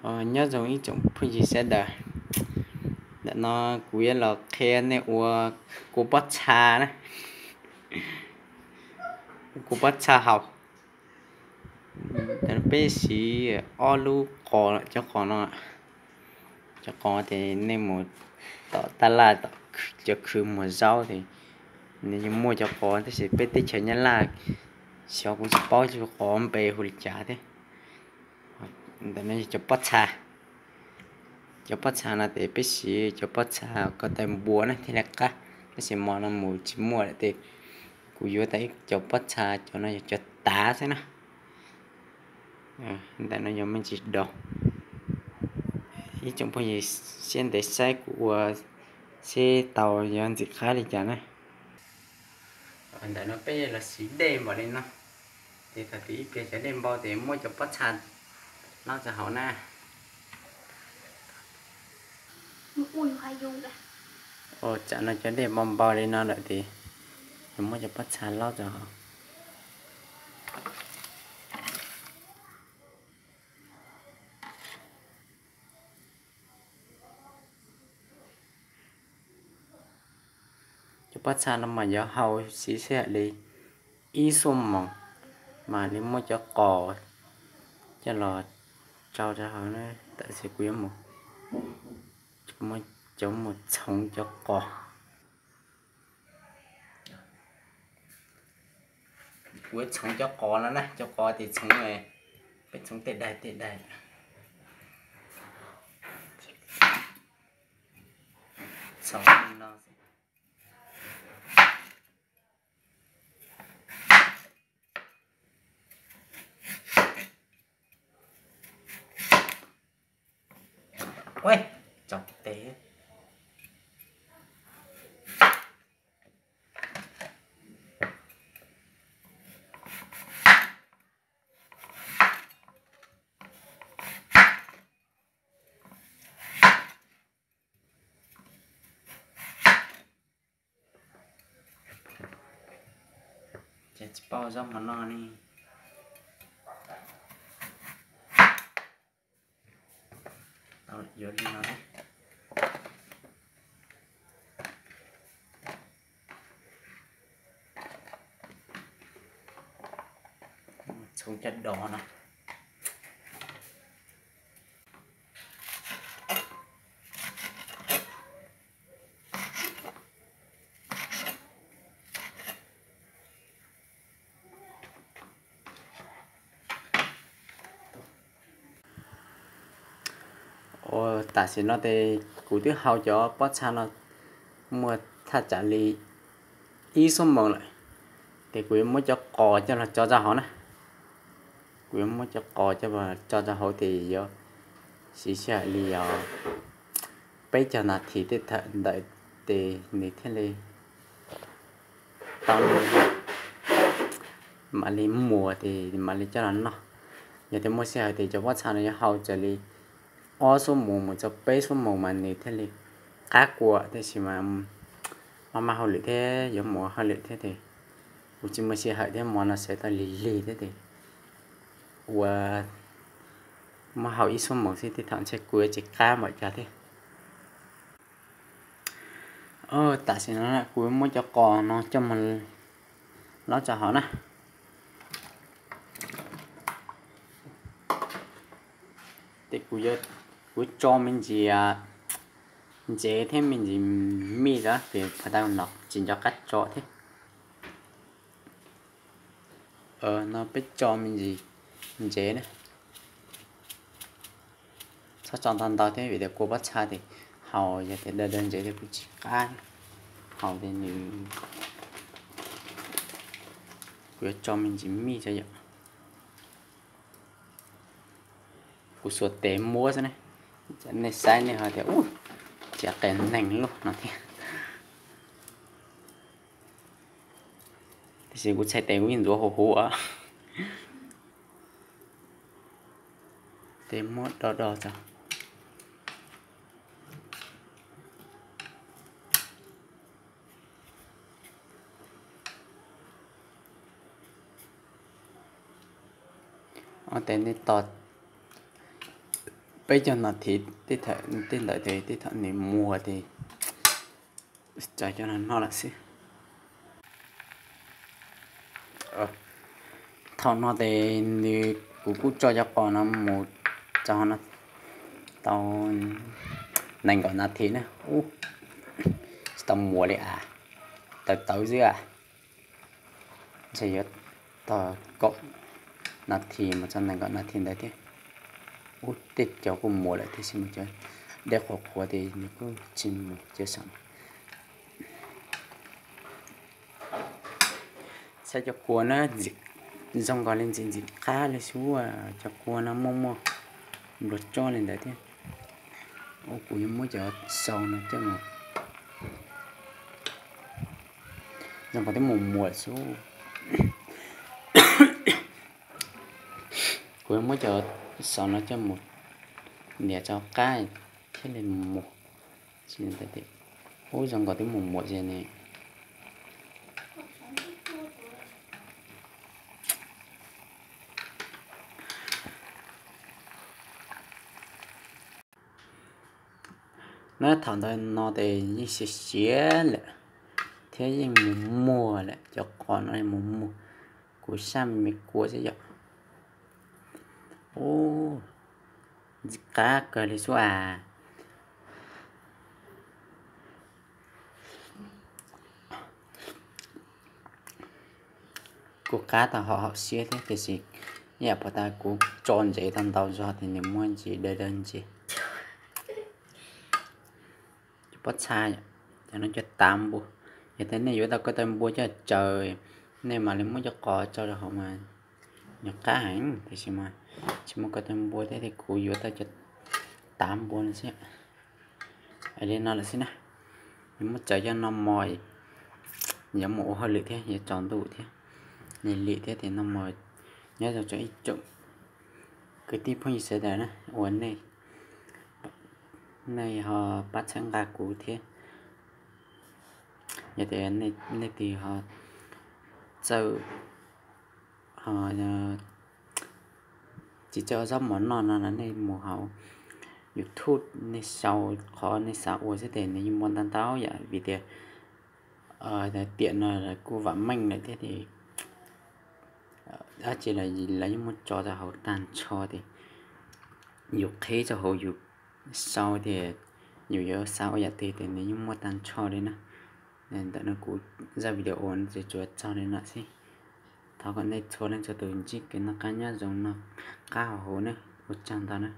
Nyob zoo ib tsoom phooj ywg sawv daws, ntawm no kuv yuav los qhia nej ua kua pob txha na, kua pob txha haus. Peb siv ob lub qos, cov qos no, cov qos ces nej mus tom taj laj, cov khw muag zaub ces nws yeej muaj cov qos, tab sis peb teb chaws Nyab Laj xyov kuv tsis paub cov qos npe hu li cas thiab. Ntawm no yog cov pob txha, cov pob txha no ces peb siv cov pob txha ko taw npua na thiaj li qab, tab sis hmo no mus tsis muaj lawm ces kuv yuav tau ib cov pob txha, cov no yog cov tav xwb na. Ntawm no yog me ntsis dos. Ib tsoom phooj ywg siab ntev saib kuv ua seb tau yuav ntxim qab li cas na. Ntawm no peb los siv dej npaum li no, ces thaum twg ib pliag cov dej npau ces muab cov pob txha laub rau hauv na. Tsam no cov dej npau npau li no lawm ces yuav muab cov pob txha laub rau hauv. Cov pob txha no mas yuav hau siv sij hawm li ib xuab moos mam li muab cov qos coj los tsau rau hauv na. Tam sim kuv yuav mus, cov mus txhoov cov qos. Kuv yuav txhoov cov qos no na, cov qos ces txhoov, peb txhoov tej daim tej daim, txhoov li no. Ua, tsaus tes. Ces tsis paub zaub mov noj ne. Tau, yuav li no thiab. Txhoov cov dos no. Ua, tam sim no ces kuv twb hau cov pob txha no muaj thaj tsam li ib xuab moos lawm, ces kuv yuav muab cov qos coj los tso rau hauv na. Kuv yuav muab cov qos coj los tso rau hauv ces yuav siv sij hawm li os peb caug nas this tej thaum ntawd ces nws thiaj li tau, mam li muas ces mam li coj los noj. Yog tias muaj sij hawm ces cov pob txha no yuav hau raws li ob xuab moos mus txog peb xuab moos mas nws thiaj li qab kua, tab sis mas maj maj hauj lwm thiab yuav mus hauj lwm thiab ces kuv tsis muaj sij hawm thiab, hmo no sawv tau lig lig thiab ces ua, muab hau ib xuab moos xwb tej thaum ntshe kuv yuav tsis qab npaum cas thiab. Tam sim no kuv muab cov qos no coj mus laub rau hauv na. Ces kuv, kuv tso me ntsis ntsev thiab me ntsis mij rau ces phav tau no tsis nco qab tso thiab. No peb tso me ntsis ntsev na. Txhob tso ntau ntau thiab vim tias kua pob txha ces haus yog tias daw daw ntsev ces kuj tsis qab. Haus ces nws, kuv yuav tso me ntsis mij tso yom. Kuv xuas tes muab xwb ne, nej saib nej ho tias ub, txiav qe neeg luaj no thiab. Tiam sis kuv txhais tes kuv yeej ntxuav huv huv os. Tes muab do do tso. Tes nej tos, peb caug nas this, tej ntawd ces tej thaum nws muag ces tso cov no noj lawm xwb. Thaum no ces nws, kuv kuj tso cov qos no mus tso no tau nees nkaum nas this na. Ub, tsis tau muag li as, tawv tawv xwb as. Ntshe yuav tog kaum nas this mus txog nees nkaum nas this ntawd thiab. Ub, tej cov kuj muag lawm tiam sis mas cov dej qhuav qhuav ces nws kuj tsis mus cov saum. Saib cov kua na, zoo nkaus li ntxim ntxim qab li xwb, cov kua no muaj muaj npluag tsob li ntawd thiab. Ua kuv yuav muab cov sau no coj mus, zoo nkaus twb mus muag xwb. Kuv yuav muab cov sau no coj mus nias rau qab thiaj li mus. Ub, zoo nkaus twb mus muag ces ne. Na thaum ntawd no ces yeej siav siav lawm thiab yeej mus muag lawm, cov qos no mus muag, kuv saj me kua xwb yom. Ub, ntxim qab kawg li xwb as. Kuj qab tau haum haum siab thiab tiam sis ib yam puas tas kuv tso ntsev tau ntau zog ces nws muaj ntsis dawb dawb ntsis. Cov pob txha, cov no cov tav npua, yog tias nej yuav tau ko taw npua coj tsaws, nej mam li muab cov qos tso rau hauv mas nws qab heev, tiam sis mas tsis muaj ko taw npua thiab ces kuv yuav tau cov tav npua no xwb. Li no lawm xwb na, yuav muab tsaws coj noj mov, yuav mus ua hauj lwm thiab yuav tsaus ntuj thiab, nws lim thiab ces noj mov. Nyob zoo tsoom ib tsoom kwv tij phooj ywg sawv daws na, uas nej, nej ho pab txhawb nqa kuv thiab. Yog tias nej twg ho txawj, ho tsis txawj ua zaub mov noj no los nej mus hauv YouTube nej sau qhov nej xav ua xwb ces nws yeej muaj ntau ntau yam, vim tias tiam no kuj vam meej lawm thiab ces dab tsi los lawv yeej muab tso rau hauv tag nrho ces yus qhib rau hauv yus sau tias yus yuav xav ua yam twg ces nws yeej muaj tag nrho li na. Ntawm no kuv zaj video no ces tsuas txog li no xwb. Thov kom nej txhua leej txhua tus ntsib kev noj qab nyob zoo, noj qab haus huv na. Ua tsaug ntau na.